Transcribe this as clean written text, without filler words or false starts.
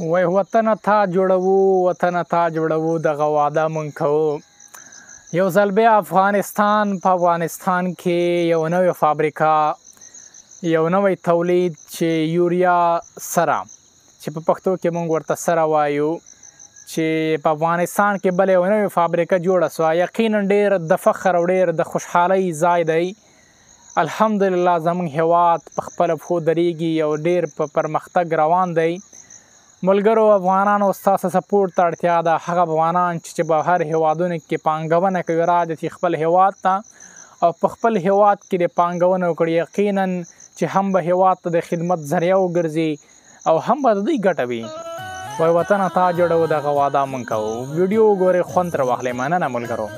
وای وطن تا جوړوو، وطن تا جوړوو، دغه وعده مونږ کوو. یو ځل بیا افغانستان، په افغانستان کې یو نوې فابریکه، یو نوی تولید چې یوریا سره، چې په پښتو کې مونږ ورته سره وایو، چې په افغانستان کې بله یو نوې فابریکه جوړه سوه، یقینا ډېر د فخر او ډېر د خوشحالۍ ځای دی. الحمدلله زمونږ هیواد په خپله پښو درېږي او ډېر په پرمختګ روان دی. ملګرو افغانانو، ستاسو سپورټ ته اړتیا ده. هغه افغانان چې بهر هیوادونو کې پانګونه کوي، را دي چې خپل هیواد ته او په خپل هیواد کې د پانګونه وکړي، یقینا چې هم به هیواد ته د خدمت ذریعه وګرځي او هم به د دوی ګټه وي. وای وطن تا جوړوو، دغه وعده مونږ کوو. ویډیو وګورئ، خوند ترې واخلئ. مننه ملګرو.